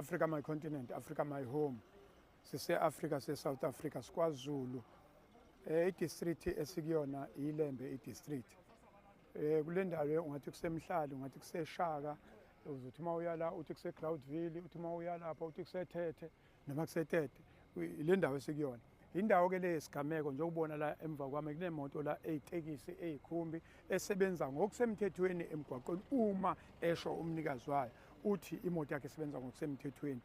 Africa my continent, Africa my home. Sise-Africa, se-South Africa, siKwaZulu. I-district esikuyona iLembe i-district. Kule ndawo ungathi kuseMhlali, ungathi kuseShaka, uzothi uma uya la uthi kuse-Groutville, uthi uma uya lapha uthi kuseThethe noma kuseTete. Le ndawo esikuyona. Indawo ke le yesigameko, njengokubona la emva kwami kunemoto la eyitekisi eyikhumbi esebenza ngokusemthethweni emgwaqweni. Uma esho umnikazi wayo uthi imoto yakhe isebenza ngokusemthethweni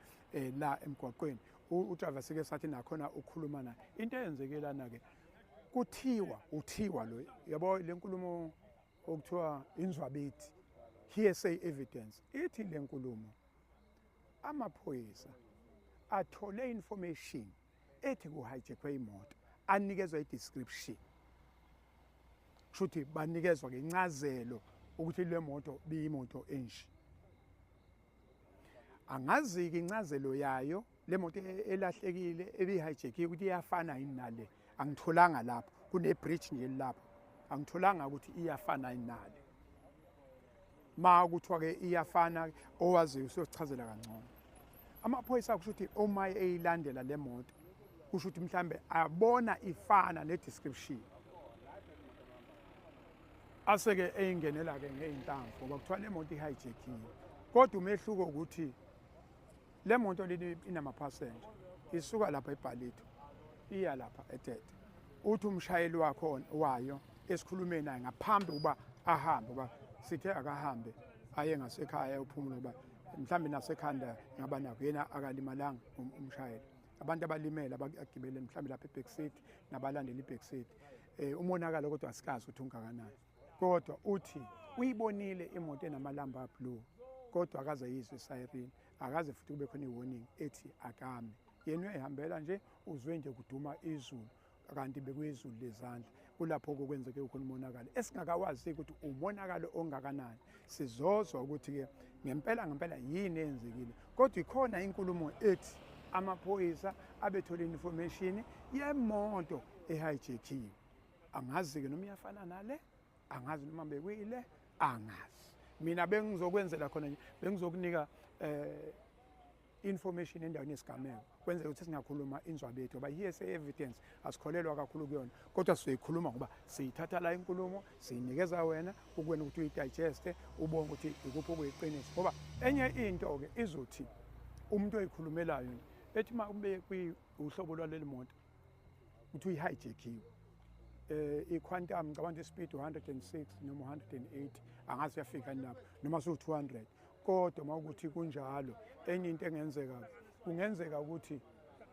la emgwaqweni. Udriver sike sathi nakhona ukhuluma naye. Into eyenzeke lana ke kuthiwa uthiwa lo, yabo, le nkulumo okuthiwa inzwabethi, hearsay evidence, ithi le nkulumo amaphoyisa athole information ethi kuhijackwe imoto, anikezwa i-description, kusho ukuthi banikezwa ke incazelo ukuthi le moto biyimoto enje. Angazi-ke incazelo yayo le moto elahlekile ebihijackiwe ukuthi iyafana yini nale. Angitholanga lapho kune-bridge nje lapho, angitholanga ukuthi iyafana yini nale. Ma kuthiwa-ke iyafana, owaziyo usiyosichazela kangcono. Amaphoyisa kusho ukuthi uma eyilandela le moto, kusho ukuthi mhlambe abona ifana ne-description, aseke eyingenela-ke ngey'nhlamvu, ngoba kuthiwa le moto ihijackiwe. Kodwa umehluko ukuthi le moto leni inamaphasenja, isuka lapha eBallito iya lapha eTete. Uthi umshayeli wakhona wayo esikhulumeni naye ngaphambi ukuba ahambe, uba sithe akahambe aye ngasekhaya ayophumula, ngoba mhlawumbe nasekhanda ngaba nakho, yena akalimalanga umshayeli. Abantu abalimele abagibele mhlawumbe lapha e-back seat nabalandela i-back seat. Umonakalo kodwa asikazi ukuthi ungakanani, kodwa uthi uyibonile imoto enamalamba ablue, kodwa akaze yizwe isiren, akaze futhi kube khona i-warning ethi akame. Yena uyayihambela nje, uzwe nje kuduma izulu, kanti bekuyizulu lezandla. Kulapho kwenzeke khona umonakalo esingakawazi ukuthi umonakalo ongakanani. Sizozwa ukuthi-ke ngempela ngempela yini eyenzekile, kodwa ikhona inkulumo ethi amaphoyisa abethole information yemoto ehijackiwe. Angazi-ke noma iyafana nale, angazi noma bekuyile, angazi. Mina bengizokwenzela khona nje, bengizokunika information endaweni yesigameko, kwenzeka ukuthi singakhuluma inzwabethi, ngoba hearsay evidence asikholelwa kakhulu kuyona, kodwa sizoyikhuluma ngoba siyithatha la inkulumo, siyinikeza wena ukuwena ukuthi uyidigeste, ubone ukuthi ikuphi okuyiqiniso. Ngoba enye into-ke izothi umuntu oyikhulumelayo ethi uma ube uhlobo lwaleli moto ukuthi uyihijackiwe, i-Quantum, ngicabanga ispeed 106 noma 180, angazi uyafika lapho noma su-200. Kodwa uma ukuthi kunjalo, enye into engenzeka, kungenzeka ukuthi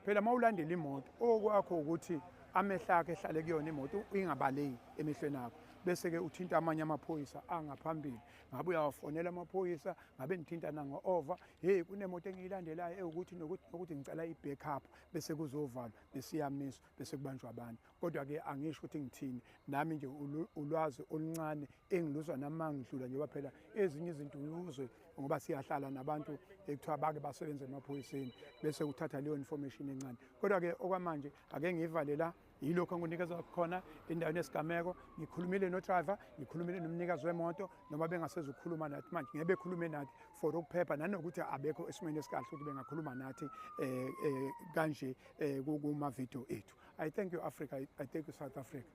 phela uma ulandela imoto, okwakho ukuthi amehlo akho ehlale kuyona imoto, ingabaleki emehlweni akho, bese-ke uthinta amanye amaphoyisa angaphambili. Ngabe uyawafonela amaphoyisa, ngabe nithintana ngo-over, hey, kunemoto engiyilandelayo ewukuthi nokuthi nokuthi, ngicela i-backup, bese kuzovalwa, bese iyamiswa, bese kubanjwa abantu. Kodwa-ke angisho ukuthi ngithini nami nje, ulwazi oluncane engiluzwa nami mangidlula, njengoba phela ezinye izinto uyuzwe ngoba siyahlala nabantu ekuthiwa bake basebenze emaphoyiseni, bese uthatha leyo information encane. Kodwa-ke okwamanje ake ngivale la, yilokhu engikunikeza khona endaweni yesigameko. Ngikhulumile no-driver, ngikhulumile nomnikazi wemoto, noma bengasezukukhuluma nathi manje, ngeke bekhulume nathi for ukuphepha nanokuthi abekho esimweni esikahle ukuthi bengakhuluma nathi kanje kuma-video ethu. I thank you, Africa. I thank you, South Africa.